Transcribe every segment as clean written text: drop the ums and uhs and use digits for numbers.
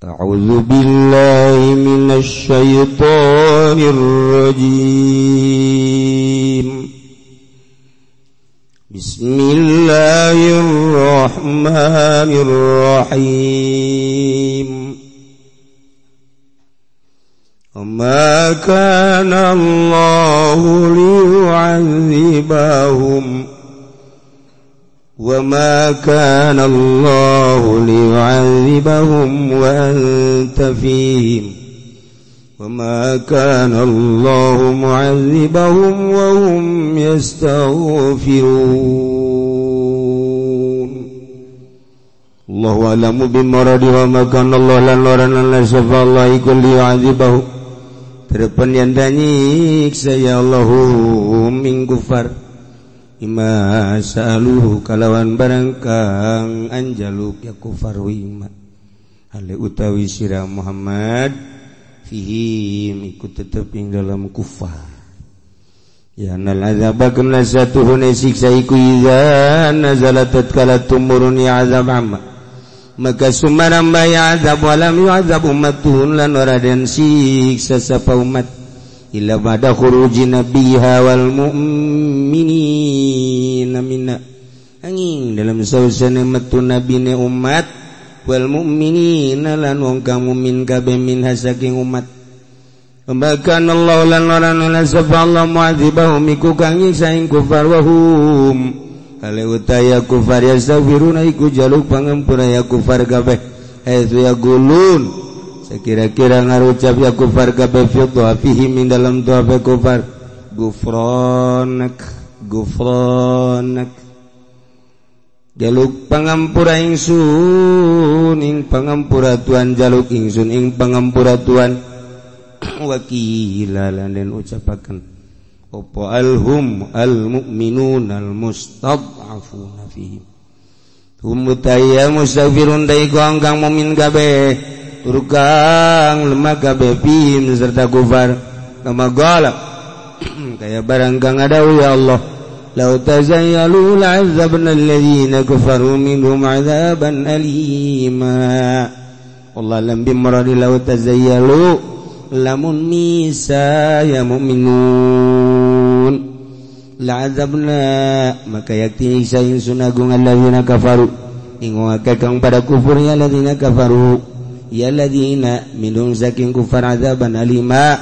A'udzu billahi minasy syaithanir rajim. Bismillahirrahmanirrahim. Wa ma kana Allahu liyu'adzibahum wa ma kana Allahu liyu'adzibahum wa anta fihim wa ma kana Allahu mu'adzibahum wa hum yastaghfirun. Allahu a'lamu bimuradi wa ma kana Allah lan lan la syafa Allah iku liyu'adzibahum terpen yang nyiksa ya Allahum ing kufar ima sa'aluhu kalawan barang kang anjaluk ya kufar wima hale utawi sira Muhammad fihim ikut tetep ing dalam kufar ya nal azaba kena satuhune siksa iku iza nazalat tatkala tumurun ya azab amma maka sumaramba ya azab walam yu'adzab ummatuhun lan ora den siksa sapa umat illa ba'da khuruji nabiha wal mu'minina minna angin dalam sausane metu nabine umat wal mu'minina lan wong kang mukmin kabeh min saking umat. Bahkan Allah lan ora ana sapa Allah mu'adzibahum iku kang nyiksa ing kufar wa hum ale utaya kufar yastaghfiruna iku jaluk pangampura ya kufar kabeh haitsu yaqulun sekira-kira ngarucap ya kufar kabeh fi dhafihi min dalam dhafa kufar gufranak gufranak jaluk pangampura ingsun ing pangampura Tuhan jaluk ingsun ing pangampura Tuhan wakila lan den ucapaken opo alhum almu'minun almustad'afuna fihim hum mutayya mustaghfirun dai kang mukmin kabeh tur kang lemah kabeh fihim serta kufar kama qala kaya barang kang ada ya Allah law tazayyalu la'azzabna alladziina kafaru minhum 'adzaban alima. Allah lam bimradi law tazayyalu lamun misa ya mu'minun la'adzabna maka yakti nyiksa ingsun agung alladzina kafaru ing akeh kang pada kufur ya alladzina kafaru ya alladzina minhum saking kufar adzaban alima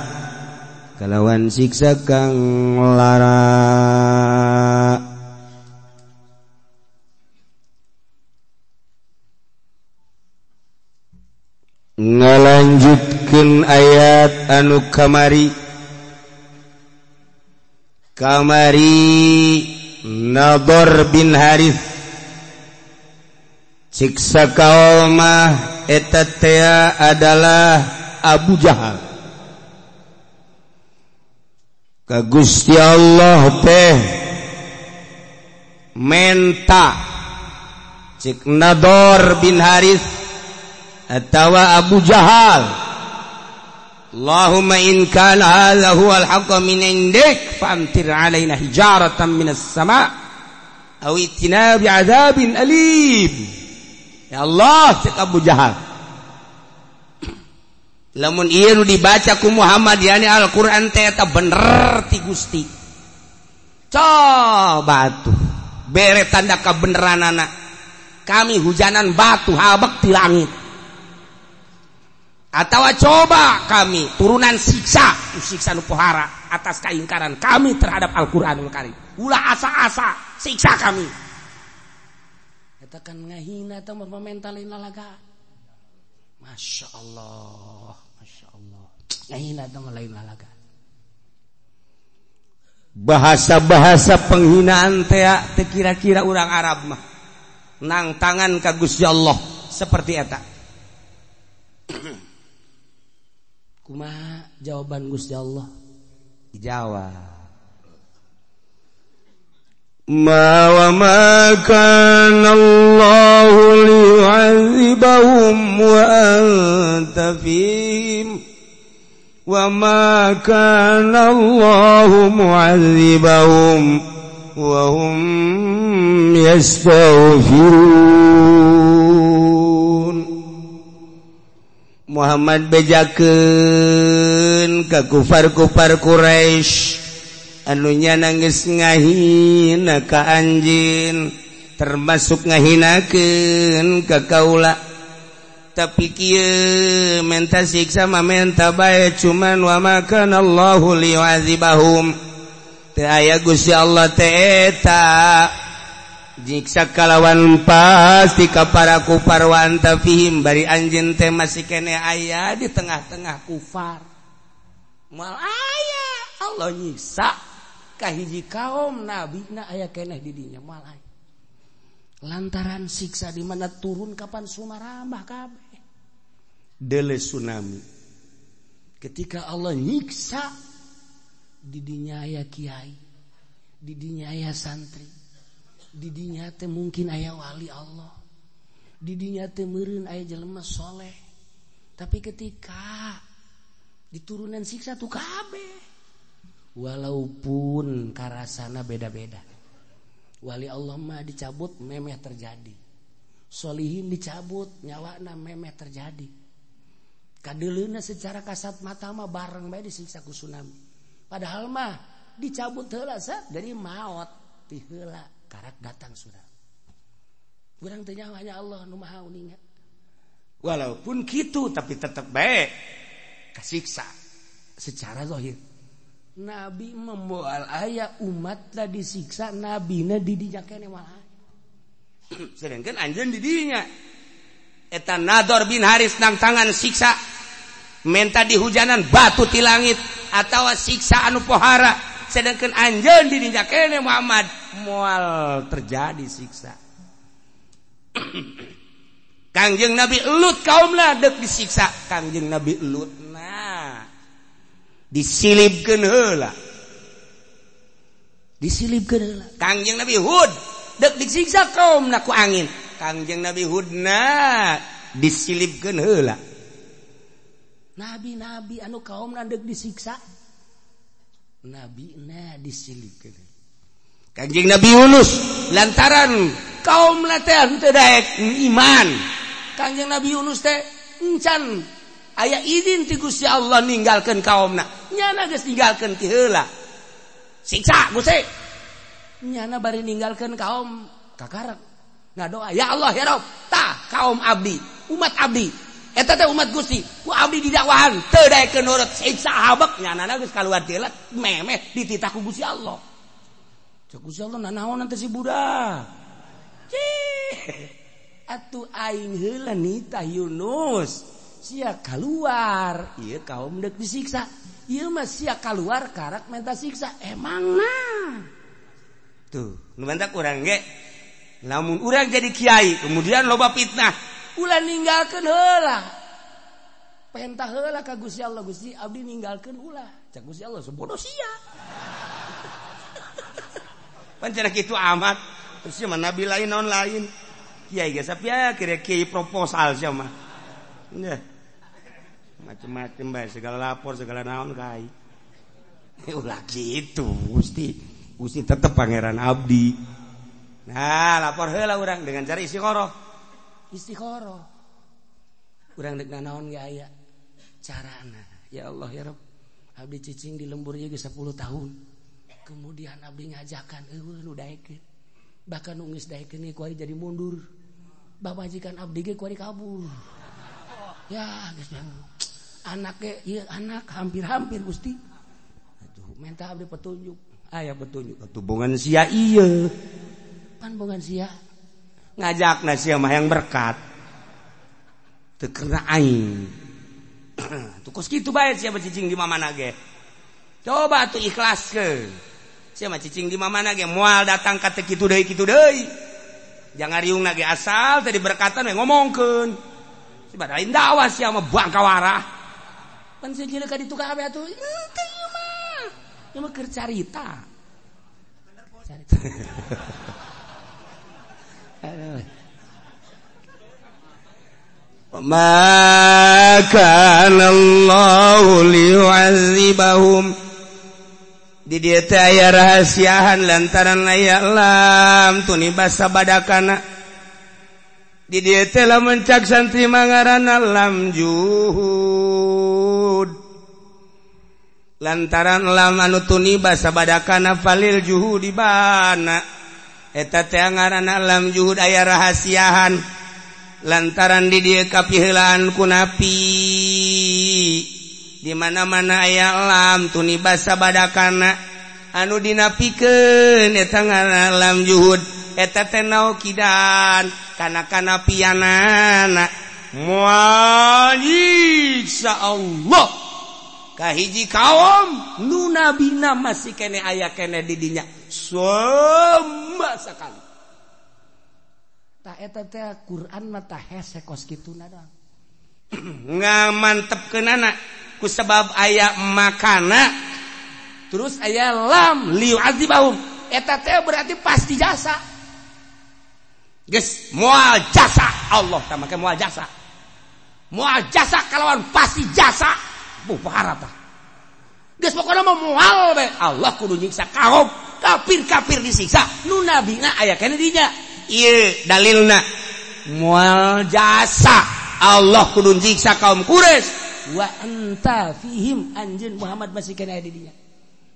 kalawan siksa kang lara. Ngalanjutkeun ayat anu kamari kamari Nador bin Harith siksa kaum mah eta teh adalah Abu Jahal ka Gusti Allah teh menta cik Nador bin Harith atawa Abu Jahal Allahumma in kana hadza huwal haqqu min indik famtir alaina hijaratan minas sama' aw itina bi'adzabin alim. Ya Allah cek Abu Jahal lamun ieu nu dibaca ku Muhammad yani Al-Qur'an teh eta bener ti Gusti coba tuh bere tanda kabeneranana kami hujanan batu habek ti langit atau coba kami turunan siksa siksa nu pohara atas keingkaran kami terhadap Al-Qur'anul Karim ulah asa-asa siksa kami eta kan ngahina teh mentalin lalaga. Masya Allah, Masya Allah ngahina teh lain lalaga bahasa-bahasa penghinaan teh teu kira-kira urang Arab mah nang tangan ka Gusti Allah seperti eta. Kumaha jawaban Gusti Allah? Dijawab. Ma wa ma kana Allahu liyu'adzibahum wa anta fihim wa ma kana Allahu mu'adzibahum wa hum yastaghfirun. Muhammad bejakeun ka kufar-kufar Quraisy anu nyana geus ngahina ka anjeun termasuk ngahinakeun ka kaula tapi kieu menta siksa mah menta bae cuman wa ma kana Allahu liyu'adzibahum teu aya Gusti Allah teh eta nyiksa kalawan pasti ka para kufar wa anta fihim bari anjeun teh masih keneh aya di tengah-tengah kufar moal aya Allah nyiksa ka hiji kaum nabina aya keneh di dinya moal aya lantaran siksa di mana turun kapan sumarambah kabeh deule tsunami ketika Allah nyiksa di dinya aya kiai di dinya aya santri didinya teh mungkin aya wali Allah didinya teh meureun aya jelema soleh tapi ketika diturunan siksa tuh kabeh walaupun karasana beda-beda wali Allah mah dicabut memeh terjadi solihin dicabut nyawana memeh terjadi kadeuleuna secara kasat mata mah bareng bae disiksa ku tsunami padahal mah dicabut heula dari maot ti heula karak datang sudah. Urang teh nyawa Allah nu maha uninga. Walaupun kitu tapi tetap baik kasiksa secara zahir. Nabi memboal aya umat lah disiksa nabina di dinya keneh malah. Sedangkan anjeun di dinya eta Nador bin Haris nang tangan siksa menta dihujanan batu ti langit atawa siksa anu pohara sedangkan anjeun di dinya keneh Muhammad moal terjadi siksa. Kangjeng Nabi Lut kaumna deuk disiksa. Kangjeng Nabi Lut nah disilibkeun heula. Disilibkeun heula. Kangjeng Nabi Hud deuk disiksa kaumna ku angin. Kangjeng Nabi Hud na disilibkeun heula. Nabi-nabi anu kaumna deuk disiksa Nabi na disilibkeun. Kangjeng Nabi Yunus lantaran kaum teh henteu daek iman. Kangjeng Nabi Yunus teh encan aya izin ti Gusti Allah ninggalkeun kaumna. Nyana geus ninggalkeun ti heula. Siksa Gusti. Nyana bari ninggalkeun kaum kakarek. Ngadoa, ya Allah ya Rabb, tah kaum abdi, umat abdi. Eta teh umat Gusti, ku abdi didakwahan teu daekeun nurut siksa habek nyana geus kaluar ti heula memeh dititah ku Gusti Allah. Cek Gusti Allah nanaonan teh si budak. Cih. Atuh aing heula nitah Yunus. Sia kaluar, ieu kaum deuk disiksa. Ieu mah sia kaluar karak menta siksa. Emang nah. Tuh, nu mantak urang ge. Lamun urang jadi kiai, kemudian loba fitnah, ulah ninggalkeun heula. Pentah heula ka Gusti Allah, Gusti abdi ninggalkeun ulah. Cek Gusti Allah sebodoh sia. Pancen kitu amat. Terus mah nabi lain naon lain. Kiai ge sapia kira kiai proposal sia mah. Nya. Macem-macem bae segala lapor segala naon kai. Ulah kitu Gusti. Gusti tetep pangeran abdi. Nah, lapor heula urang dengan cara istikharah. Istikharah. Urang deuk nanaon ge aya carana. Ya Allah ya Rabb. Abdi cicing di lembur ieu geus 10 tahun. Kemudian abdi ngajakan eueuh nu daekeun. Bahkan nu geus daekeun ge kuari jadi mundur. Babajikan abdi ge kuari kabur. Ya geus anak ge ieu anak hampir-hampir Gusti. Aduh minta abdi petunjuk. Aya petunjuk atuh bongan sia ieu. Pan bongan sia. Ngajakna sia mah yang berkat. Teu kena aing. Tuh kos kitu bae sia cicing di mamana ge. Coba tuh ikhlaskeun. Sia mah cicing di mamana ge moal datang ka teu kitu deui kitu deui. Jangan riungna ge asal teh diberkatan we ngomongkeun. Si badain dakwah sia mah bangkawarah. Pan sia ka ditu kabeh atuh. Henteu ieu mah. Ieu mah keur carita. Carita. Ma kana Allahu liyu'adzibahum. Di dieu teh aya rahasiahan lantaran aya lam tuni basa badakana. Di dieu teh lamun cak santri mangaranna lam juhud. Lantaran lam anu tuniba sabadakana falil juhudi bana. Eta teh ngaranna lam juhud aya rahasiahan. Lantaran di dieu kapiheulaan ku napi. Di mana-mana aya lam tuniba sabadakana anu dinapikeun eta ngaranna lam juhud. Eta teh naukidan kana kanapianana moal nyiksa Allah kahiji kaum nu nabina masih kene aya kene di dinya sama sekali. Tah eta teh Quran mah tah hese kos kituna doang. Ngamantepkeunana ku sebab aya makana terus aya lam liu'adzibahum eta teh berarti pasti jasa. Geus moal jasa Allah tah make moal jasa. Moal jasa kalawan pasti jasa. Buh parah tah. Geus pokona mah moal bae Allah kudu nyiksa kaum kafir-kafir disiksa nu nabina aya keneh dinya. Ieu dalilna moal jasa Allah kudu nyiksa kaum Quraisy wa anta fihim anjeun Muhammad masih keneh aya di dinya.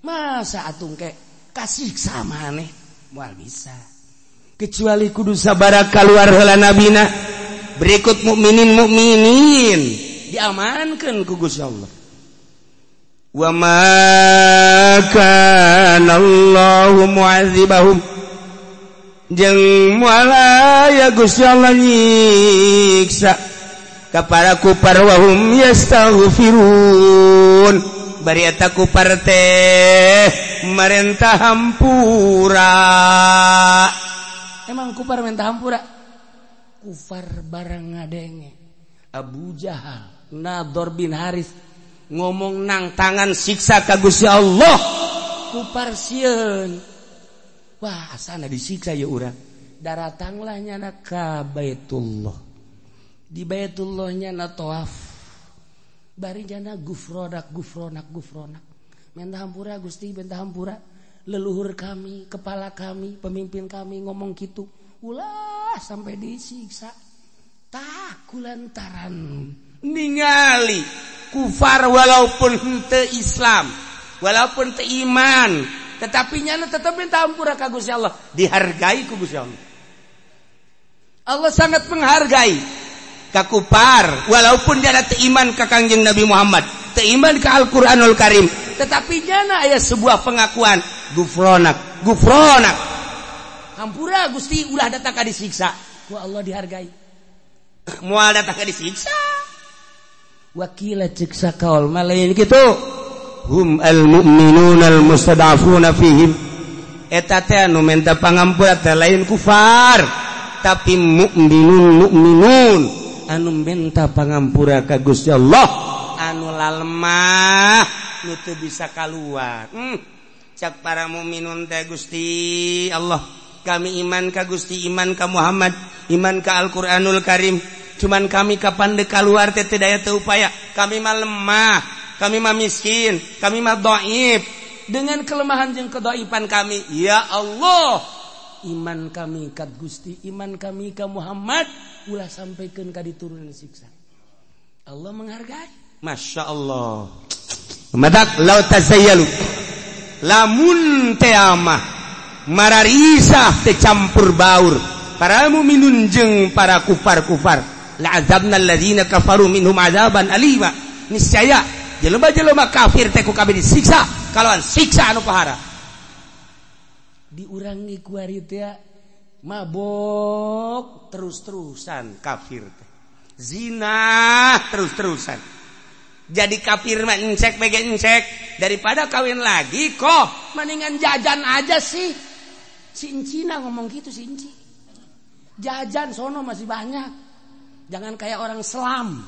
Masa atung ke kasiksa maneh moal bisa. Kecuali kudu sabara keluar heula nabina berikut mukminin mukminin diamankeun ku Gusti Allah. Wa ma kana Allahu mu'adzibahum jeung moal aya Gusti Allah nyiksa ka para kufar wa hum yastaghfirun bari eta kufar teh marentah hampura. Emang kufar minta hampura? Kufar barang ngadenge Abu Jahal, Nador bin Haris ngomong nang tangan siksa ka Gusti Allah. Kufar sieun. Wah, asana disiksa ya urang. Daratanglah nyana ka Baitullah. Di Baitullah nyana tawaf. Bari nyana gufronak gufronak gufronak. Minta hampura Gusti, minta hampura. Leluhur kami, kepala kami, pemimpin kami ngomong gitu. Ulah sampai disiksa. Tak kulantaran ningali kufar walaupun henteu Islam, walaupun teu iman, tetapi nyana tetep minta ampura ka Gusti Allah, dihargai ku Gusti Allah. Allah sangat menghargai ka kufar walaupun dia teu iman ka Kangjeng Nabi Muhammad, teu iman ka Al-Qur'anul Karim, tetapi nyana aya sebuah pengakuan gufronak gufronak hampura Gusti ulah datang ka disiksa ku Allah dihargai moal datang ka disiksa. Wakila ceksa kaul malain kitu hum al mu'minun al mustad'afuna fihim eta teh anu minta pangampura teh lain kufar tapi mukminun mukminun anu minta pangampura ka Gusti Allah anu lalmah nu teu bisa kaluar. Cak para mukminun teh Gusti Allah kami iman ka Gusti, iman ka Muhammad, iman ka Al-Qur'anul Karim, cuman kami kapan deuk kaluar teh teu daya teu upaya, kami mah lemah, kami mah miskin, kami mah dhaif. Dengan kelemahan jeung kedhaifan kami, ya Allah, iman kami ka Gusti, iman kami ka Muhammad ulah sampaikan ka diturunan siksa. Allah menghargai. Masya Allah. Madak lau tazayyalu lamun teamah mararisah teh campur baur para mukminun jeung para kufar-kufar la azabna alladzina kafaru minhum azaban alima niscaya jelema-jelema kafir teh ku kabeh disiksa kalawan siksa anu pahara. Diurangi ku ari teh mabok terus-terusan kafir teh, zina terus-terusan. Jadi kafir mah encek bege encek daripada kawin lagi kok mendingan jajan aja sih. Si Encina ngomong gitu si Enci. Jajan sono masih banyak. Jangan kayak orang selam.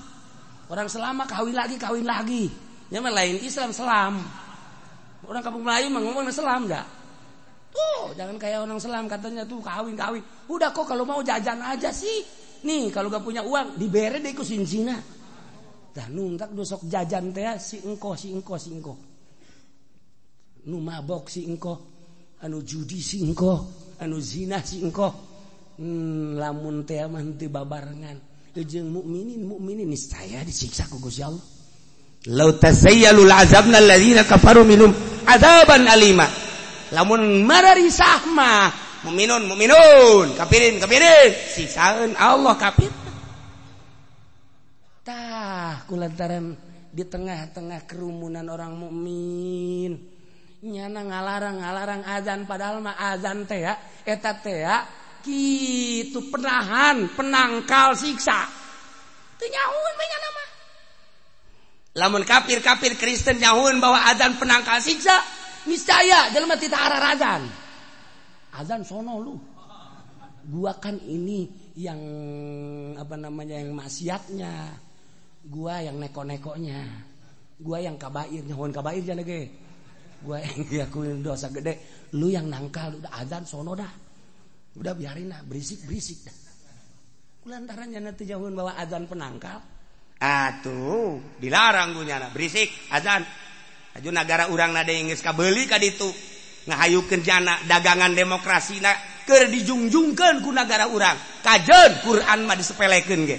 Orang selam mah kawin lagi kawin lagi. Nya mah lain Islam selam. Orang kampung Melayu mah ngomong selam enggak? Tuh, jangan kayak orang selam katanya tuh kawin-kawin. Udah kok kalau mau jajan aja sih. Nih, kalau gak punya uang dibere deh ku si Encina. Dah nuntak dosok jajan teh si engko si engko si engko. Nu mabok si engko, anu judi si engko, anu zina si engko. Lamun teh mah henteu babarengan jeung mukminin mukminin niscaya disiksa ku Gusti Allah. Lau tazayyalu azabna alladzina kafaru minhum azaban alima. Lamun mararisah mah mukminun mukminun, kafirin kafirin, siksaeun Allah kafir. Tah kulantaran di tengah-tengah kerumunan orang mukmin nyana ngalarang-ngalarang azan padahal mah azan teh ya eta teh ya kitu penahan penangkal siksa teu nyahueun we nyana mah. Lamun kafir-kafir Kristen nyahueun bahwa azan penangkal siksa, niscaya jelema teu arah azan. Azan sono lu. Gua kan ini yang apa namanya yang maksiatnya. Gua yang neko-nekonya. Gua yang kabair, nyahueun kabair jangan ge. Gua yang diakuin dosa gede, lu yang nangkal udah azan sono dah. Udah biarin lah, berisik-berisik dah. Kulantaran nyana teu nyahueun bahwa azan penangkal. Atuh, dilarang ku nyana berisik azan. Aju nagara urang na deui geus kabeuli ka ditu. Ngahayukeun jana dagangan demokrasina keur dijungjungkeun ku nagara urang. Kajeun Quran mah disepelekeun ge.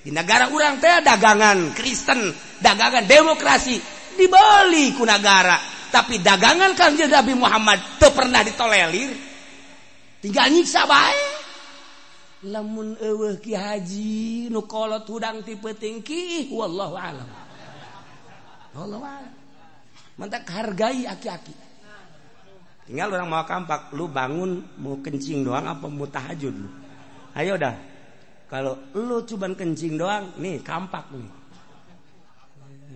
Di nagara urang teh dagangan Kristen, dagangan demokrasi dibeli ku nagara. Tapi dagangan Kangjeng Nabi Muhammad teu pernah ditolelir. Tinggal nyiksa bae. Lamun eueuh Ki Haji nu kolot hudang ti peuting ki wallahu alam. Wallahu alam. Mantak hargai aki-aki. Tinggal orang mau kampak, lu bangun mau kencing doang apa mau tahajud lu? Ayo dah. Kalau lu cuman kencing doang, nih kampak nih.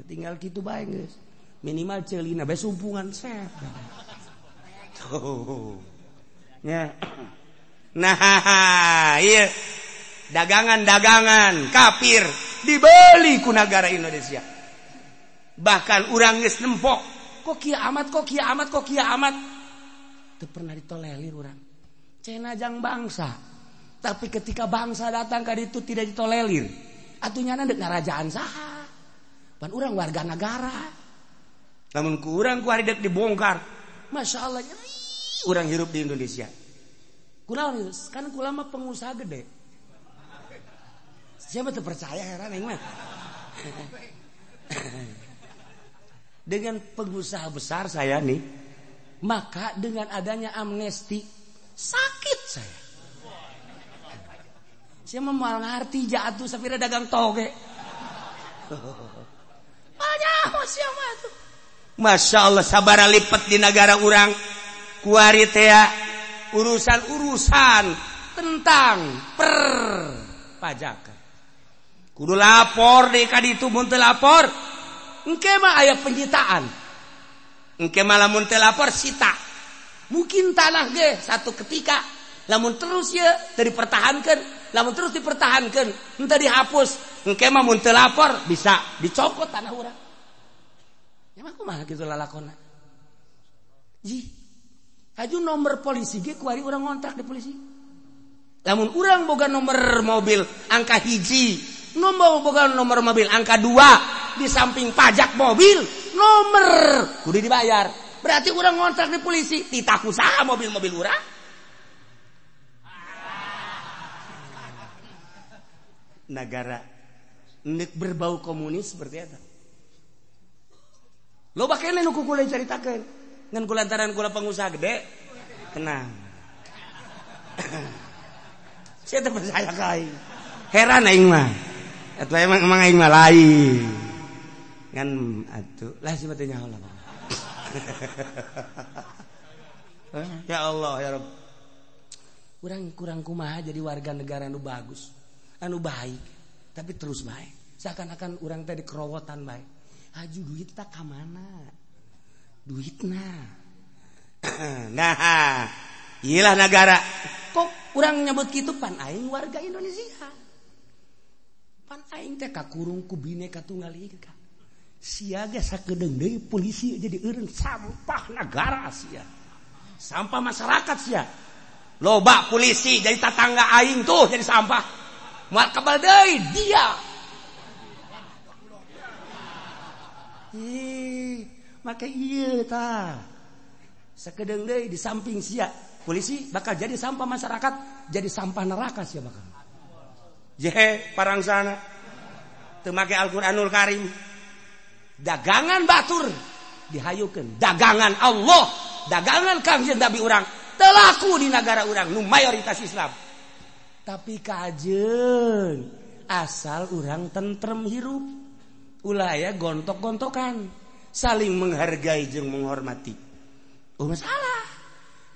Tinggal kitu bae geus. Minimal ceulina bae sumpungan set. Tuh. Ya. Nah, iya. Dagangan-dagangan kafir dibeli ku negara Indonesia. Bahkan urang geus nempok, kok kieu amat, kok kieu amat, kok kieu amat. Teu pernah ditolelir urang. Cenah jang bangsa. Tapi ketika bangsa datang ka ditu tidak ditolelir. Atuh nyana deuk ngarajaan saha? Pan urang warga negara. Lamun ku urang ku ari deuk dibongkar. Masya Allah, nyeri urang hirup di Indonesia. Kunaon kan kula mah pengusaha gede. Siapa teu percaya heran aing mah. Dengan pengusaha besar saya nih, maka dengan adanya amnesti sakit saya. Saya mah moal ngarti jatuh sapira dagang toge. Banyak sia mah tuh. Masya Allah sabara lipet di negara urang kuari teh urusan-urusan tentang perpajakan. Kudu lapor deh ka ditu mun teu lapor. Engke mah aya penyitaan. Engke mah lamun teu lapor sita. Mungkin tanah ge satu ketika lamun terus ye teu dipertahankeun, lamun terus dipertahankeun, henteu dihapus. Engke mah mun teu lapor bisa dicokot tanah urang. Ya mah kumaha kitu lalakonna. Jih. Aju nomor polisi ge kuari urang ngontrak di polisi. Lamun urang boga nomor mobil angka 1, nomor boga nomor mobil angka 2, di samping pajak mobil nomor kudu dibayar. Berarti urang ngontrak di polisi, titah usaha mobil-mobil urang. Negara nek berbau komunis seperti eta. Loba keneh nu ku kula caritakeun. Ngan kulantaran kula pengusaha gede, tenang. Saya teu percaya ka aing. Heran aing mah. Atuh emang aing mah lain. Ngan atuh lah si teh nyaho lah. Ya Allah ya Rabb. Urang kurang kumaha jadi warga negara anu bagus, anu baik, tapi terus baik. Seakan-akan urang teh dikerowotan baik. Haju duit tak ka mana? Duitna. Nah, iyalah negara. Kok urang nyebut kitu pan aing warga Indonesia. Pan aing teh kakurung ku Bhinneka Tunggal Ika. Sia ge sakedeung deui polisi jadi eureun sampah negara sia. Sampah masyarakat sia. Loba polisi jadi tatangga aing tuh jadi sampah. Moal kebal deui dia. Ih, make ieu tah. Sakedeung deui di samping sia, polisi bakal jadi sampah masyarakat. jadi sampah neraka sia bakal. Jehe parang sana teu make Al-Qur'anul Karim. Dagangan batur dihayukeun, dagangan Allah, dagangan Kangjeng Nabi urang teu laku di negara urang nu mayoritas Islam. Tapi kajeun asal urang tentrem hirup, ulah aya gontok-gontokan, saling menghargai jeung menghormati. Oh masalah.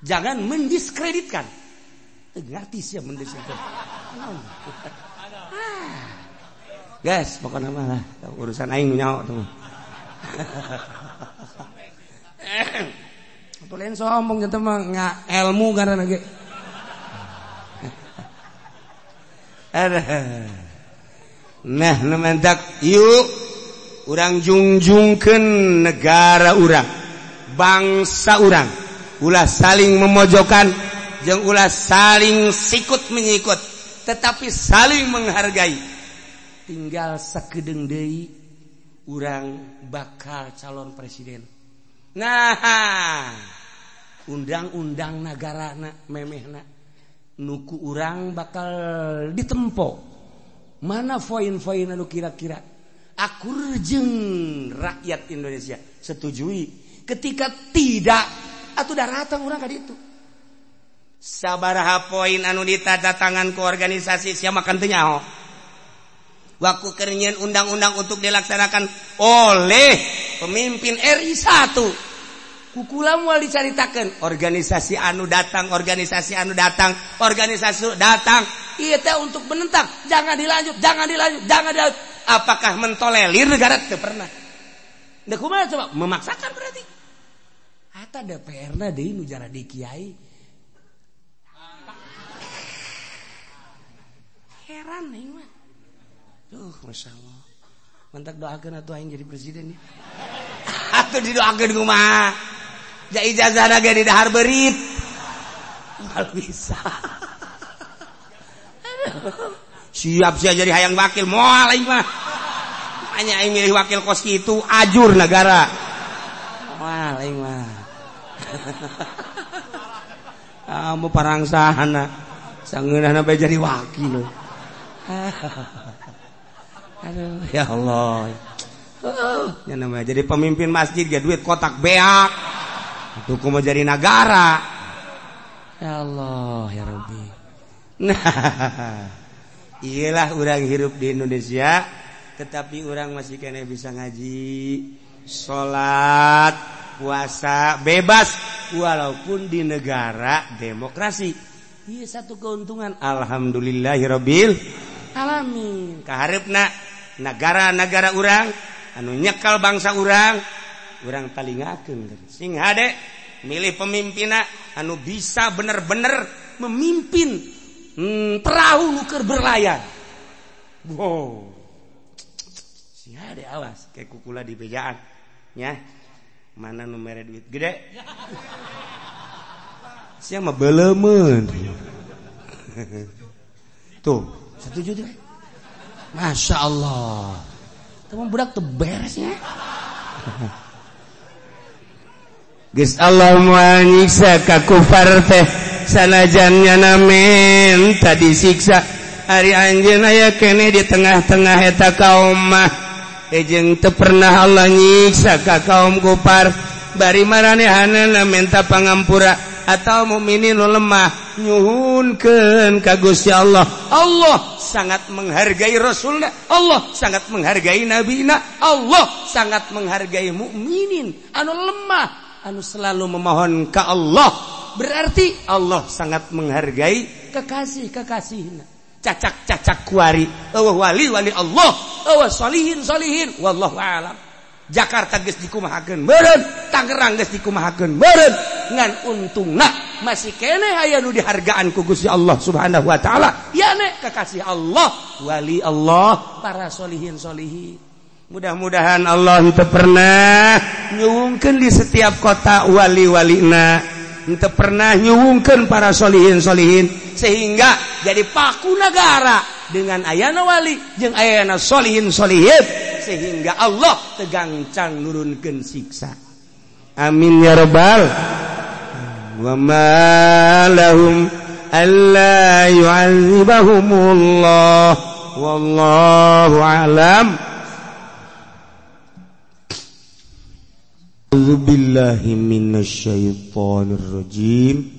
Jangan mendiskreditkan. Teu ngarti sia mendiskreditkan. Guys, pokoknya mah lah urusan aing nyaho tuh. Atuh lain sombong jantan mah nggak ilmu karena ge. Nah, nu mentak yuk urang jungjungkeun negara urang, bangsa urang, ulah saling memojokkan jeung ulah saling sikut menyikut, tetapi saling menghargai. Tinggal sakedeung deui urang bakal calon presiden. Nah, undang-undang nagarana memehna nuku urang bakal ditempo. Mana poin-poin anu kira-kira akur jeung rakyat Indonesia setujui. Ketika tidak atuh daratang urang ka ditu. Sabaraha poin anu ditadatangan ku organisasi sia makan teu nyaho. Waktu keur nyieun undang-undang untuk dilaksanakan oleh pemimpin RI 1. Kukula moal dicaritakeun organisasi anu datang, organisasi anu datang, organisasi datang. Ieu teh untuk menentang, jangan dilanjut, jangan dilanjut, jangan dilanjut. Apakah mentolerir negara? Teu pernah. Da kumaha coba memaksakan berarti. Eta DPR-na deui nu jaradi kiai. Heran aing mah. Duh, Masya Allah. Mantak doakeun atuh aing jadi presiden ya. Atuh didoakeun kumaha? Ja ijazahna ge di dahar beurit. Moal bisa. Aduh. Siap sia jadi hayang wakil moal aing mah. Hanya aing milih wakil kos kitu ajur negara. Moal aing mah. Kamu parangsahana sangeunahna bae jadi wakil. Aduh, ya Allah. Ya namanya jadi pemimpin masjid ge duit kotak beak. Atuh kumaha jadi negara. Ya Allah, ya Rabbi. Nah, iyalah urang hirup di Indonesia, tetapi urang masih kena bisa ngaji, salat, puasa, bebas walaupun di negara demokrasi. Iya satu keuntungan. Alhamdulillahirabbil alamin. Kahareupna negara-negara urang anu nyekel bangsa urang, urang talingakeun sing hade milih pemimpinna anu bisa bener-bener memimpin perahu nu keur berlayar. Wow. Sing hade awas kayak kukula di bejaan nya. Mana nu mere duit gede? Sia mah beleumeun. Tuh, setuju tuh. Masya Allah. Teman budak tuh beresnya. Geus Allah moal nyiksa ka kufar teh sanajan nyana menta disiksa. Ari anjeun aya keneh di tengah-tengah eta kaum mah. Jeung teu pernah Allah nyiksa ka kaum kufar. Bari maranehanana menta pangampura atau mukminin nu lemah nyuhunkeun ka Gusti Allah. Allah sangat menghargai Rasulna, Allah sangat menghargai nabina, Allah sangat menghargai mukminin anu lemah anu selalu memohon ka Allah. Berarti Allah sangat menghargai kekasih-kekasihna. Cacak-cacak kuari, eueuh wali-wali Allah, eueuh solihin-solihin, wallahu a'lam. Jakarta geus dikumahakeun meureun, Tangerang geus dikumahakeun meureun, ngan untungna masih keneh aya nu dihargaan ku Gusti Allah Subhanahu wa taala, yane kekasih Allah, wali Allah, para solihin solihin. Mudah-mudahan Allah henteu pernah nyuwungkeun di setiap kota wali-walina, henteu pernah nyuwungkeun para solihin solihin, sehingga jadi paku negara dengan ayana wali jeung ayana solihin solihin, sehingga Allah tegancang nurunkeun siksa. Amin ya rabbal. Wa ma lahum alla yu'adzibahumullah wallahu a'lam. A'udzu billahi minasyaitonir rajim.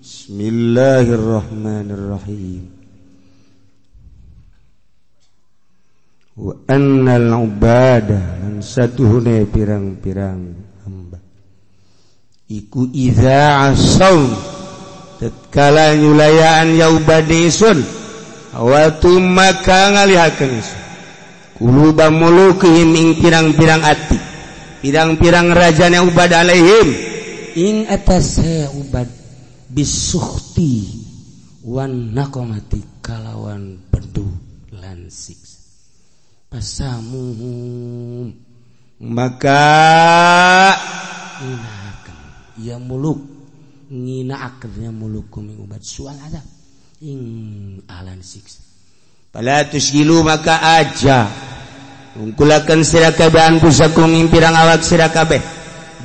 Bismillahirrahmanirrahim. Wa annal ubadah lan satuhune pirang-pirang hamba iku idza asaw tatkala nyulayaan ya ubadisun awatu maka ngalihakeun isun kuluba mulukihim ing pirang-pirang ati pirang-pirang rajane ubad alaihim ing atase ubad bisuhti wan naqamati kalawan bendu lan siksa pasamuhum maka nginakan ya muluk nginaaken ya muluk ing ubat sual azab ing alan siksa pala tusgilu maka aja ungkulakan sira kabeh anfusakum ing pirang awak sira kabeh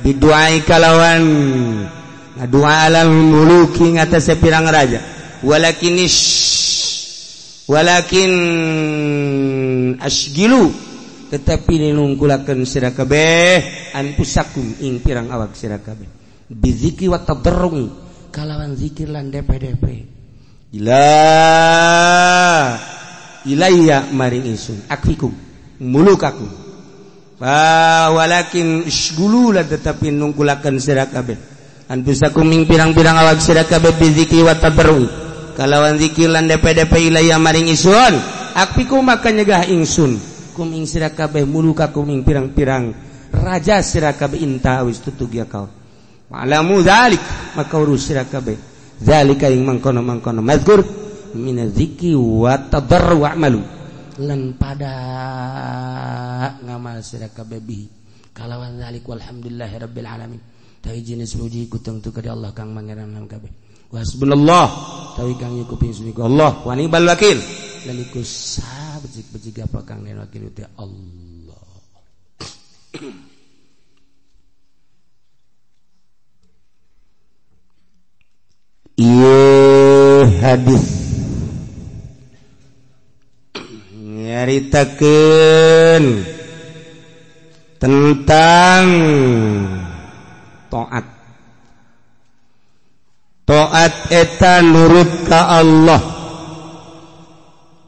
biduai kalawan ngadua alal muluki ngatasé pirang raja walakin asgilu tetapi nungkulakeun sira kabeh anfusakum ing pirang awak sira kabeh bizikri wa tadarrui kalawan zikir lan DPDP ila ilayya maring ingsun akfikum mulukakum fa walakin isgulu lan tetapi nungkulakeun sira kabeh anfusakum ing pirang-pirang awak sira kabeh bizikri wa tadarrui kalawan zikir lan DPDP ilayya maring ingsun akfikum maka nyegah ingsun kum ing sira kabeh mulukakum ing pirang-pirang raja sira kabeh inta wis tutug ya kau ma'lamu zalik maka urus sira kabeh zalika ing mangkono-mangkono mazkur minaz zikri wa tadarru wa'malu lan pada ngamal sira kabeh bihi kalawan zalik walhamdulillahirabbil alamin tawi jenis puji ku tangtu ka Allah kang mangeran lam kabeh wa hasbunallah tawi kang nyukupi ingsun iku Allah wa ni'mal wakil lan iku sabecik-becik apa kang den wakil teh Allah. Ieu hadis nyaritakeun tentang taat. Taat eta nurut ka Allah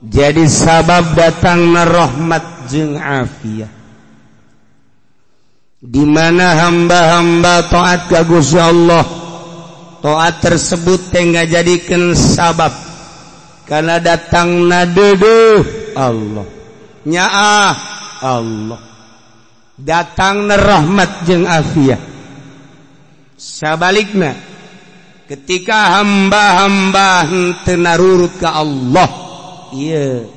jadi sabab datangna rahmat jeung afiah. Di mana hamba-hamba taat ka Gusti Allah, taat tersebut teh ngajadikeun sabab karena datangna deudeuh Allah, nyaah Allah, datangna rahmat jeung afiah. Sabalikna ketika hamba-hamba henteu narurut ka Allah, ieu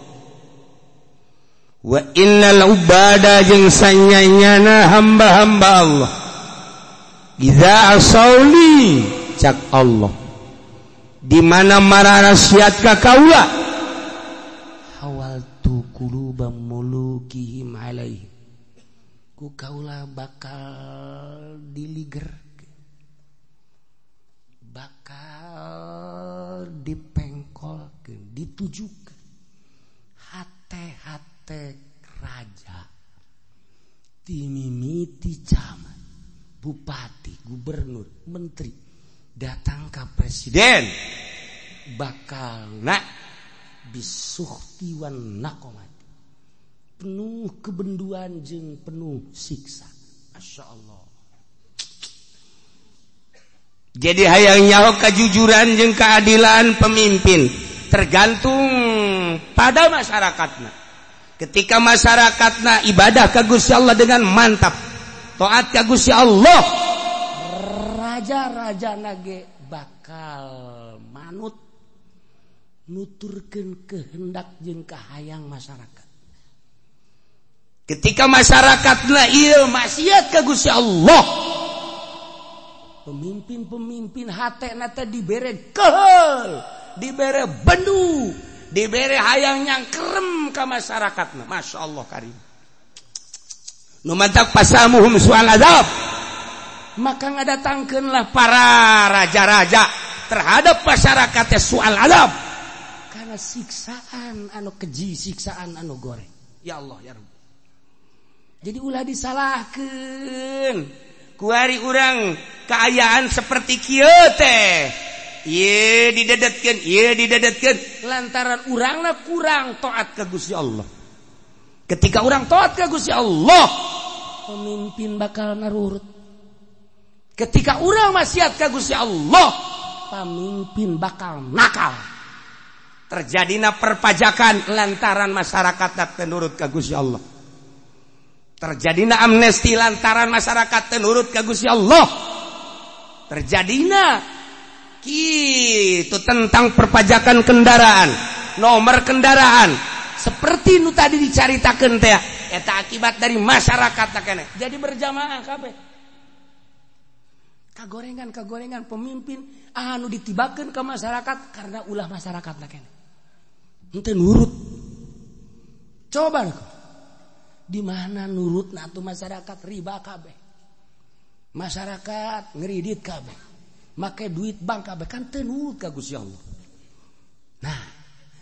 wa innal ubada jeung sanyanyana hamba-hamba Allah idza asauli cak Allah di mana mararasiat ka kaula hawaltu quluba mulukihim alaihi ku kaula bakal diliger bakal dipengkolkeun ditujukeun hate-hate raja timimiti camat bupati gubernur menteri datang ke presiden bakal nak bisuhti wan naqomat penuh kebenduan jeung penuh siksa. Masya Allah. Jadi hayang nyaho kejujuran jeung keadilan pemimpin tergantung pada masyarakatna. Ketika masyarakatna ibadah ka Gusti Allah dengan mantap, taat ka Gusti Allah, raja-raja nage bakal manut nuturkeun kehendak jeung kahayang masyarakat. Ketika masyarakatna ieu maksiat ka Gusti Allah, pemimpin-pemimpin hatena teh dibere keheul, dibere bendu, dibere hayang nyangkerem ka masyarakatna. Masya Allah karim. Nu mantak pasamuhum sual azab, maka ngadatangkeunlah para raja-raja, terhadap masyarakatnya soal azab karena siksaan anu keji, siksaan anu goreng. Ya Allah ya Rabb. Jadi ulah disalahkeun kuari urang kaayaan seperti kieu teh. Ieu didedetkeun, ieu didedetkeun lantaran urangna kurang taat ka Gusti Allah. Ketika urang taat ka Gusti Allah, pemimpin bakal narurut. Ketika urang maksiat ka Gusti Allah, pemimpin bakal nakal. Terjadina perpajakan lantaran masyarakat tak nurut ka Gusti Allah. Terjadina amnesti lantaran masyarakat teu nurut ka Gusti Allah. Terjadina kitu tentang perpajakan kendaraan, nomor kendaraan seperti nu tadi dicaritakeun teh eta akibat dari masyarakat keneh. Jadi berjamaah kabeh. Kagorengan-kagorengan pemimpin anu ditibakeun ke masyarakat karena ulah masyarakat keneh. Henteu nurut. Coba di mana nurut atuh masyarakat riba kabeh. Masyarakat ngeridit kabeh. Make duit bank kabeh kan teu nurut ka Gusti Allah. Nah,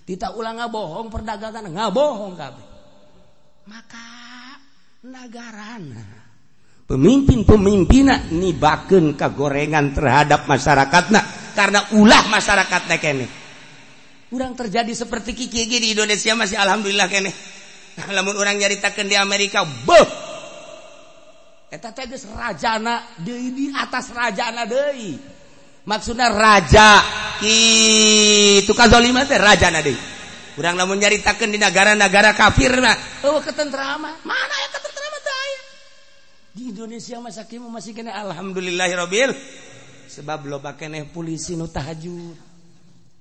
tita ulah ngabohong perdagangan ngabohong kabeh. Maka nagarana pemimpin-pemimpinna nibakeun kagorengan terhadap masyarakatna karena ulah masyarakatna keneh. Urang terjadi seperti kieu di Indonesia masih alhamdulillah keneh. Lamun urang nyaritakeun di Amerika, beuh. Eta teh geus rajana deui di atas rajana deui. Maksudna raja kitu kazaliman teh rajana deui. Urang lamun nyaritakeun di negara-negara kafir mah, eueuh ketentraman. Mana aya ketentraman teh aya. Di Indonesia mah sakieu masih keneh alhamdulillahirabbil. Sebab loba keneh polisi nu tahajud.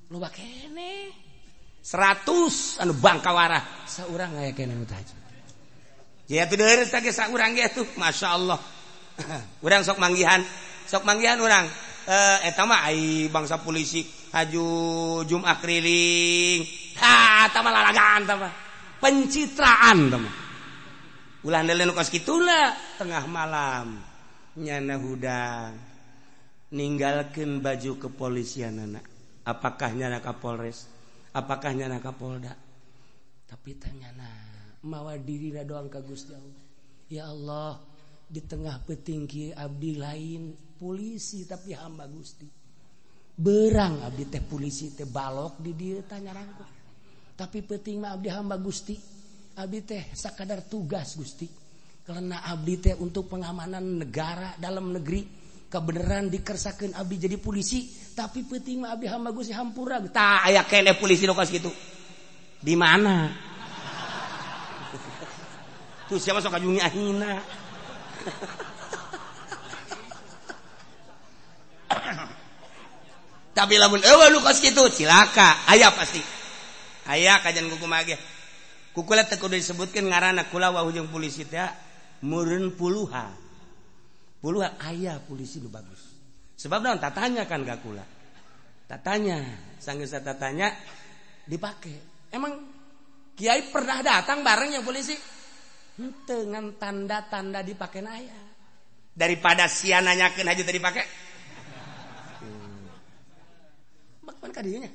Loba keneh 100 anu bangkawarah saurang aya keneh nu tahajud. Ya tuh deureuh teh saurang ge tuh masyaallah. Urang sok manggihan urang. Eta mah ai bangsa polisi haju Jumat keliling. Ha, eta mah lalagan eta mah. Pencitraan eta mah. Ulah ndeleun kos kituna tengah malam nyana hudang ninggalkeun baju kepolisianana. Apakah nyana Kapolres? Apakah nyana Kapolda? Tapi tanyana mawa dirina doang ka Gusti Allah. Ya Allah, di tengah peuting kieu abdi lain polisi tapi hamba Gusti. Berang abdi teh polisi teh balok di dieu tanya rangkul. Tapi peuting mah abdi hamba Gusti. Abdi teh sakadar tugas Gusti. Karena abdi teh untuk pengamanan negara dalam negeri. Kebenaran dikersakeun abdi jadi polisi, tapi peuting mah abdi hamba Gusti hampura. Tah aya keneh polisi nu kos kitu. Di mana? Tuh siapa sok kajungi ahina. Tapi lamun eueuh nu kos kitu cilaka, aya pasti. Aya kajian kukumaha ge. Kukula teh kudu disebutkeun ngaranna kula wau jeung polisi teh meureun puluhan. Puluhan aya polisi nu bagus. Sebab naon tatanya kan ka kula. Tatanya, sanggeus tatanya dipake. Emang kiai pernah datang bareng yang polisi? Henteu ngan tanda-tanda dipake na aya. Daripada sia nanyakeun haji teu dipake. Bak pan ka dieu nya.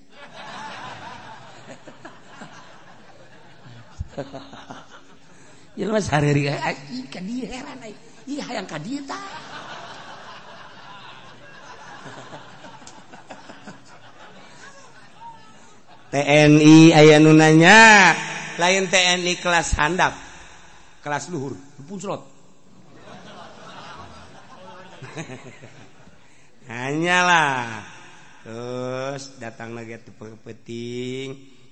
Jelema sareureui ih ka dieu heran ai. Ih hayang ka dieu tah. TNI aya nu nanya, lain TNI kelas handap, kelas luhur, punclot. Hanyalah. Terus datang lagi peting,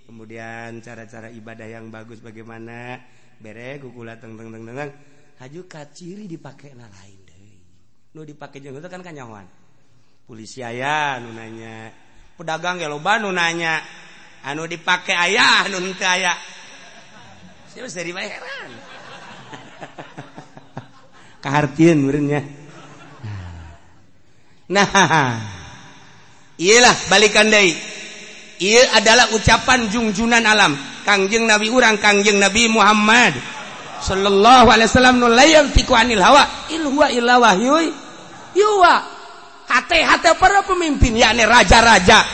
kemudian cara-cara ibadah yang bagus bagaimana, bere kukula teng teng teng teng, haju kaciri dipake na lain deui. Nu dipake jeung itu kan kanyahoan. Polisi aya nu nanya, pedagang ge loba nu nanya, anu dipake aya anu henteu aya. Sia geus dari bae heran. Kahartieun meureun nya. Nah, iyalah balikan deui. Ieu adalah ucapan jungjunan alam Kangjeng Nabi urang Kangjeng Nabi Muhammad sallallahu alaihi wasallam nu la yantiqu anil hawa in huwa illa wahyu yuha. Hate-hate para pemimpin yakni raja-raja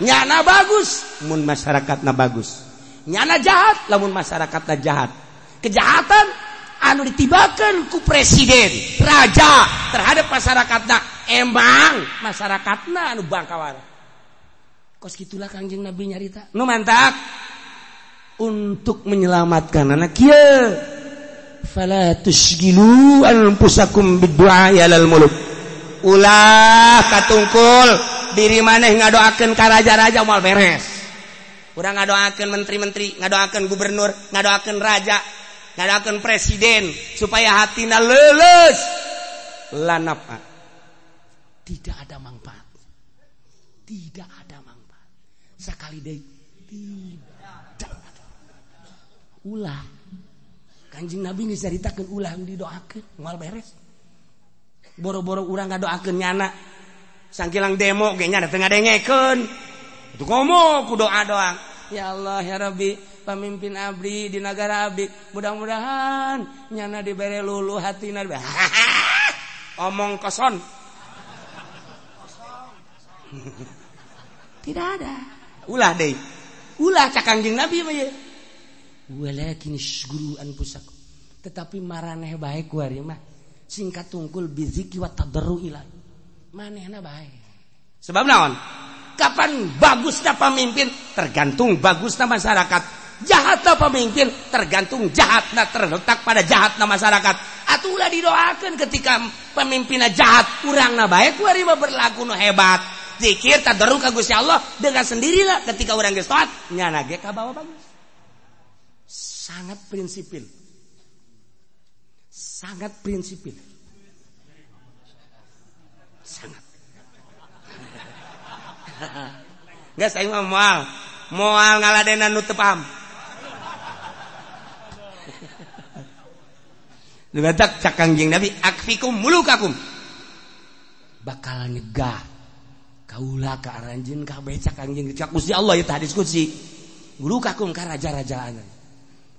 nyana bagus mun masyarakatna bagus, nyana jahat lamun masyarakatna jahat. Kejahatan anu ditibakeun ku presiden, raja terhadap masyarakatna, emang masyarakatna anu bangkawara. Kos gitulah Kangjeng Nabi nyarita. Nu mantak untuk menyelamatkan anak kieu. Fala tushgilu anfusakum biddu'a alal muluk. Ulah katungkul diri maneh ngadoakeun ka raja-raja moal beres. Urang ngadoakeun menteri-menteri, ngadoakeun gubernur, ngadoakeun raja, ngadoakeun presiden supaya hatina leuleus. Lanapa? Tidak ada manfaat. Tidak ada manfaat. Sekali deui tidak ada. Ulah Kanjeng Nabi geus caritakeun ulah didoakeun moal beres. Boro-boro urang ngadoakeun nyana sangkilang demo ge nya teu ngadengekeun. Itu komo ku doa doang. Ya Allah ya Rabbi, pamimpin abdi di negara abdi, mudah-mudahan nyana dibere luluh hatina. Omong kosong. Tidak ada. Ulah deui. Ulah cak Kangjeng Nabi mah ye. Walakin syuguru anfusakum. Tetapi maraneh bae ku ari mah singkat tungkul biziki wa tadarru ila. Manehna bae. Sebab naon? Kapan bagusna pemimpin tergantung bagusna masyarakat. Jahatna pemimpin tergantung jahatna, terletak pada jahatna masyarakat. Atuh ulah didoakeun ketika pemimpinna jahat, urangna bae ku ari mah berlaku nu hebat. Zikir tadarru ka Gusti Allah dengan sendirilah ketika urang geus taat nyana ge kabawa bagus. Sangat prinsipil. Sangat prinsipil. Sangat. Enggak saya mah moal. Moal ngaladenan nu teu paham. Dibatak cak Kangjeng Nabi akfikum mulukakum. Bakal nyegah kaula ka aranjeun kabeh cak Kangjeng cak Gusti Allah ieu hadis qudsi. Mulukakum ka raja-rajaan.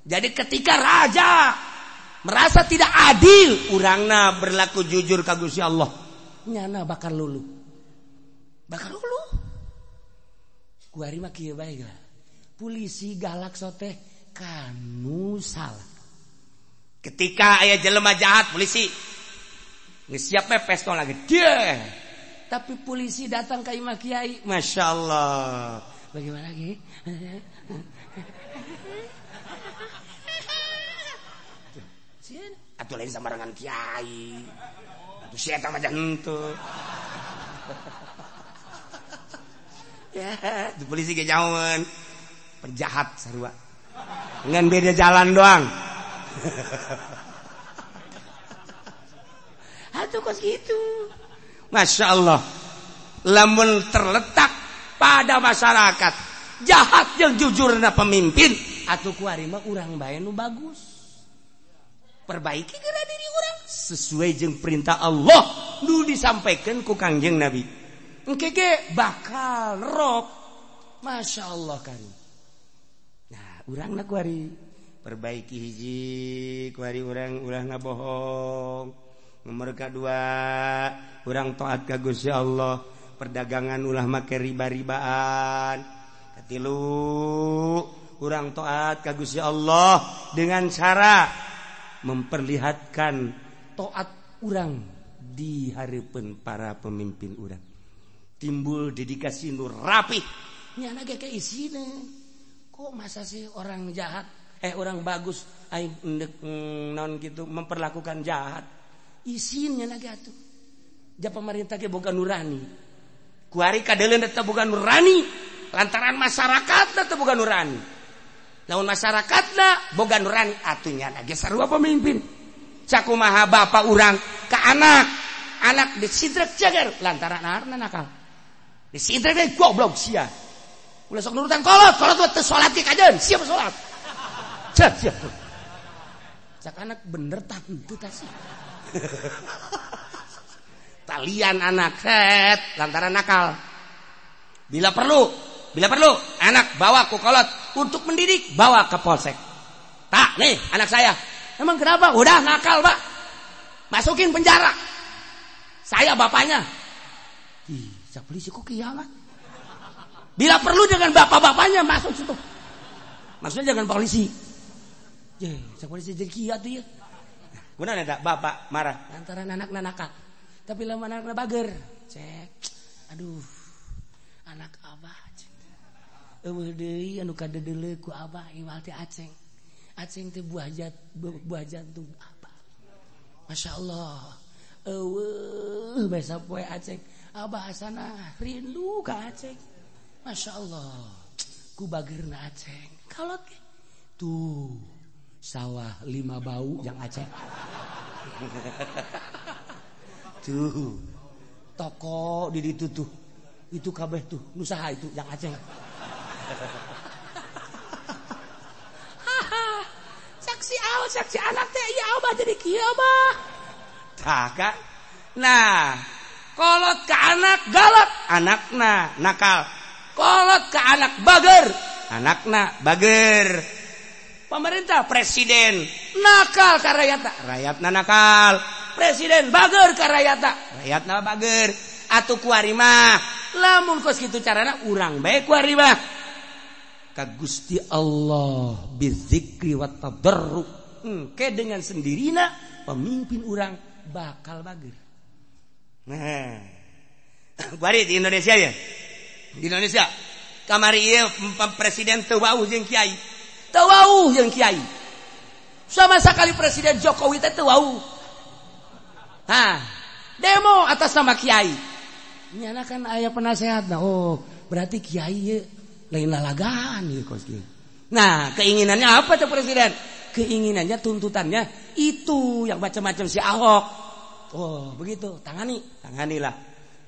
Jadi ketika raja merasa tidak adil, urangna berlaku jujur ka Gusti Allah, nyana bakal luluh. Bakal luluh. Kuari mah kieu bae lah. Polisi galak soteh kanu salah. Ketika aya jelema jahat polisi geus siap we pestol lagi. Dia. Tapi polisi datang ka imah kiai, Masya Allah. Bagaimana lagi? Atuh lain sambarangan kiai. Atuh si eta mah henteu. Ya, di polisi ge jauheun. Penjahat sarua. Ngan beda jalan doang. Atuh kos gitu. Masya Allah. Lamun terletak pada masyarakat jahat yang jujurna pemimpin, atuh kuari mah urang bae nu bagus. Perbaiki geura diri urang sesuai jeung perintah Allah nu disampaikan ku Kangjeng Nabi. Engke ge bakal rok. Masya Allah kan. Nah, urangna kuari perbaiki hiji kuari urang ulah ngabohong. Nomor kedua, urang taat ka Gusti Allah, perdagangan ulah make riba-ribaan. Katilu, urang taat ka Gusti Allah dengan cara memperlihatkan taat urang di hareupeun para pemimpin urang. Timbul dedikasi nu rapih. Nyana ge isine. Kok masa sih orang jahat, orang bagus aing endek non gitu memperlakukan jahat. Isinnya lagi atuh. Ja pemerintah ge boga nurani. Kuari kadeuleun eta boga nurani, lantaran masyarakatna teu boga nurani. Lamun masyarakatna boga nurani atuh nyana ge sarua pemimpin. Sakumaha bapa urang ka anak, anak disidrek jagar lantaran anakna nakal. Disidrek ge goblok sia. Ulah sok nurutan kolot, kolot teu salat ge kajeun, sia salat. Cek sia. Cak anak bener tah henteu tah sih. Talian anak set lantaran nakal. Bila perlu anak bawa ku kolot untuk mendidik, bawa ke polsek. Tak nih anak saya. Emang kenapa? Udah nakal, Pak. Masukin penjara. Saya bapaknya. Ih, cak polisi kok kiamat. Bila perlu dengan bapak-bapaknya masuk situ. Maksudnya jangan polisi. Je, cak polisi jadi kia tuh ya. Guna eta bapak marah lantaran anakna nakal. Tapi lamun anakna bager, cek. Aduh. Anak abah cek. Eueuh deui anu kadedeuleu ku abah iwal teh Aceng. Aceng teh buah jantung abah. Masya Allah. Eueuh basa poe Aceng. Abah asana rindu ka Aceng. Masya Allah. Ku bageurna Aceng. Kalot ge. Tuh sawah 5 bau yang Aceng. Tuh toko di ditu tuh. Itu kabeh tuh nu saha itu yang Aceng. Saksi aw, saksi anak teh ieu abah jadi kieu abah. Tah kan. Nah, kolot ke anak galak, anakna nakal. Kolot ke anak bager, anakna bager. Pemerintah presiden nakal ka rakyatna, rakyatna nakal. Presiden bager ka rakyatna, rakyatna bager. Atuh kuari mah lamun kos kitu carana urang bae kuari mah. Ka Gusti Allah bizikri wa tadarru. Engke dengan sendirina pemimpin urang bakal bager. Nah, kuari di Indonesia ya. Di Indonesia kamari ieu presiden teu wauh jeung kiai. Teu wauh jeung kiai. Sama sekali Presiden Jokowi teh teu wauh. Hah, demo atas nama kiai. Nyana kan aya penasehatna. Oh, berarti kiai ieu lain lalagaan ieu kos kieu. Nah, keinginannya apa tuh presiden? Keinginannya, tuntutannya itu yang macam-macam si Ahok. Oh, begitu. Tangani, tanganilah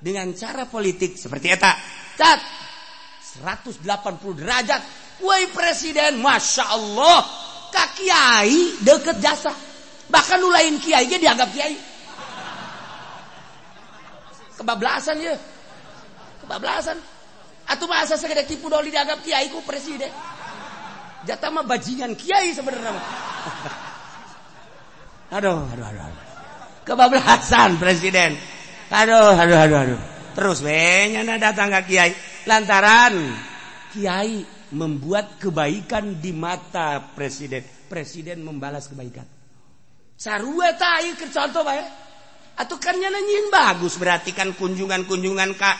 dengan cara politik seperti eta. Cat 180 derajat. Woi presiden, Masya Allah, ka kiai deket jasa. Bahkan nu lain kiai ge dianggap kiai. Kebablasan ya. Kebablasan. Atuh masa segede tipu doli dianggap kiai ku presiden. Jatah mah bajingan kiai sebenarnya. Aduh, aduh, aduh, aduh. Kebablasan presiden. Aduh, aduh, aduh, aduh. Terus we nyana datang ka kiai lantaran kiai membuat kebaikan di mata presiden. Presiden membalas kebaikan. Sarua tah ieu keur contoh bae. Atuh kan nyana nyieun bagus berarti kan kunjungan-kunjungan ka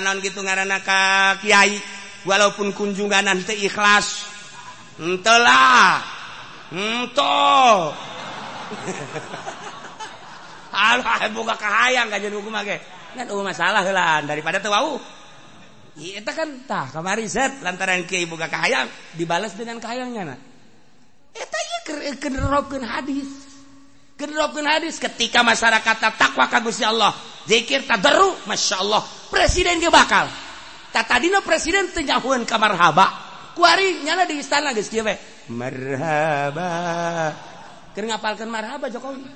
naon kitu ngaranna ka kiai walaupun kunjungan teu ikhlas. Henteu lah. Henteu. Alah boga kahayang ka jeung hukum ge. Ngan eueuh masalah heulaan daripada teu wau. Ieu eta kan tah kamari set lantaran kiai boga kahayang dibalas dengan kahayangnya na. Eta ieu keur nerapkeun hadis. Keur nerapkeun hadis ketika masyarakat takwa ka Gusti Allah, zikir tadarru, masyaallah, presiden ge bakal. Tah tadina presiden teu nyahueun ka marhaba. Kuari nyana di istana geus kieu we. Marhaba. Keur ngapalkeun marhaba Jokowi.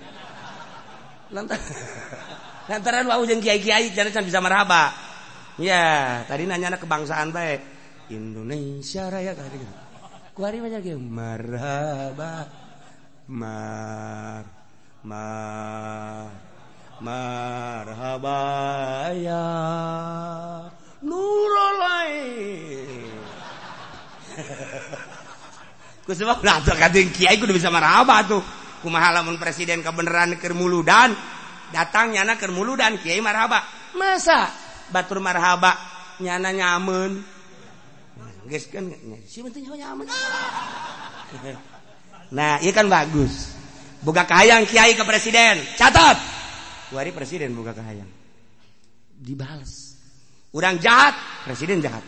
Lantaran wau jeung kiai-kiai jana can bisa marhaba. Ya, tadi nanya kebangsaan bae. Indonesia Raya tadi gitu. Kuari mah kieu marhaba. Mar mar marhaba ya nurul ain. Ku sebab lah tuh kating kiai kudu bisa marhaba tuh. Kumaha lamun presiden kebeneran keur muludan, datang nyana keur muludan kiai marhaba. Masa batur marhaba nyana nyameun. Geus kan si penting nyameun. Nah, ieu kan bagus. Boga kahayang kiai ke presiden. Catat. Kuari presiden boga kahayang. Dibales. Urang jahat, presiden jahat.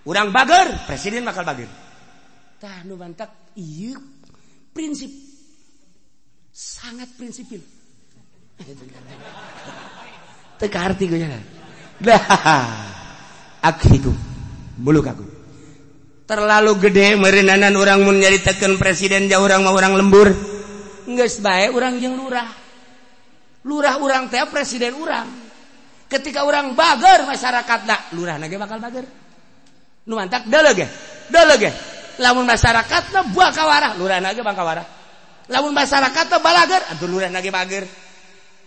Urang bager, presiden bakal bager. Tah nu bantak ieu prinsip. Sangat prinsipil. Teu kaharti gue nya. Dah. Akiku buluk aku. Terlalu gede meureunana urang mun nyaritakeun presiden jauh urang mah urang lembur. Geus bae urang jeung lurah. Lurah urang teh presiden urang. Ketika urang bager masyarakatna, lurahna ge bakal bager. Nu mantak deuleu ge. Deuleu ge. Lamun masyarakatna buah kawarah, lurahna ge bakal kawarah. Lamun masyarakatna balager, atuh lurahna ge bager.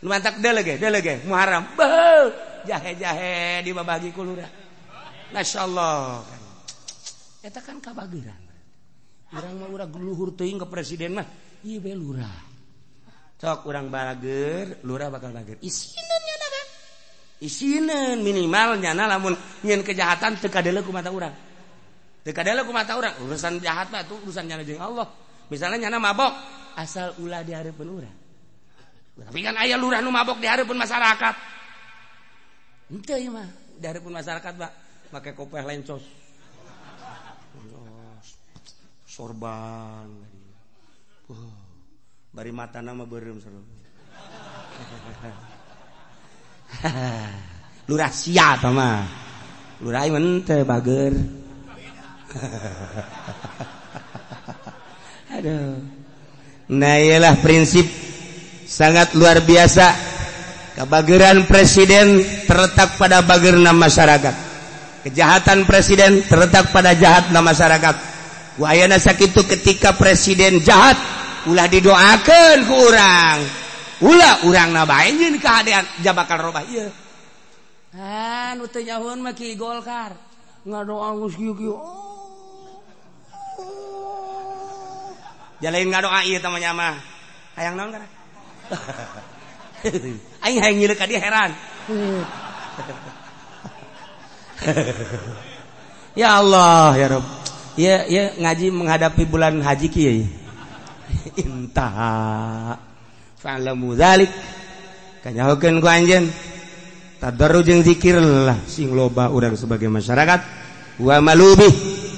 Nu mantak deuleu ge, deuleu ge, Muharram. Beuh. Jahe-jahe dibabagi ku lurah. Masyaallah. Eta kan kabageran. Urang mah urang luhur teuing ke presiden mah, ieu bae lurah. Sok urang balager, lurah bakal bager. Isineun nyana kan. Isineun minimal nyana lamun nyieun kejahatan teu kadeuleu ku mata urang. Teu kadeuleu ku mata urang, urusan jahat mah itu urusan nyana jeung Allah. Misalnya nyana mabok, asal ulah di hareupeun urang. Tapi kan aya lurah nu mabok di hareupeun masyarakat. Henteu ieu mah, di hareupeun masyarakat Pak, make kopeh lencos. Sorban. Bari matana mah beureum sarua. Lurah sia tah mah. Lurah ieu teh bager. Aduh. Nah, iyalah prinsip sangat luar biasa. Kabageran presiden terletak pada bagerna masyarakat. Kejahatan presiden terletak pada jahatna masyarakat. Ku ayana sakitu ketika presiden jahat ulah didoakeun ku urang. Ulah urangna bae nyeun kahadean ja bakal robah ieu. Ah, nu teu nyahoeun mah ki Golkar. Ngadoa geus kieu-kieu. Jalain ngadoa ieu teh mah. Hayang naon kana? Aing hayang nyileuk ka dia heran. Ya Allah ya Rabb. Ya ya ngaji menghadapi bulan haji kieu. Intaha. Fa'lamu dzalik. Kanyahokeun ku anjeun. Tadarru jeung zikir lah sing loba urang sebagai masyarakat. Wa malubi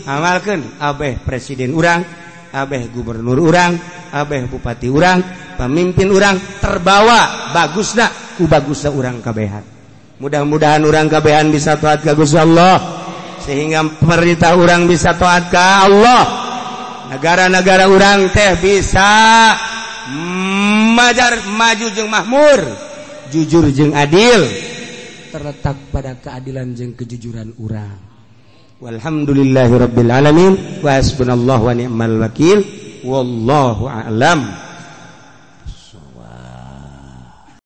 amalkeun abeh presiden urang, abeh gubernur urang, abeh bupati urang, pemimpin urang terbawa bagusna ku bagusna urang kabehan. Mudah-mudahan urang kabehan bisa taat ka Gusti Allah sehingga pemerintah urang bisa taat ka Allah. Negara-negara urang teh bisa majar maju jeung makmur, jujur jeung adil, terletak pada keadilan jeung kejujuran urang. Walhamdulillahirabbil alamin wa hasbunallahu wa ni'mal wakil wallahu a'lam.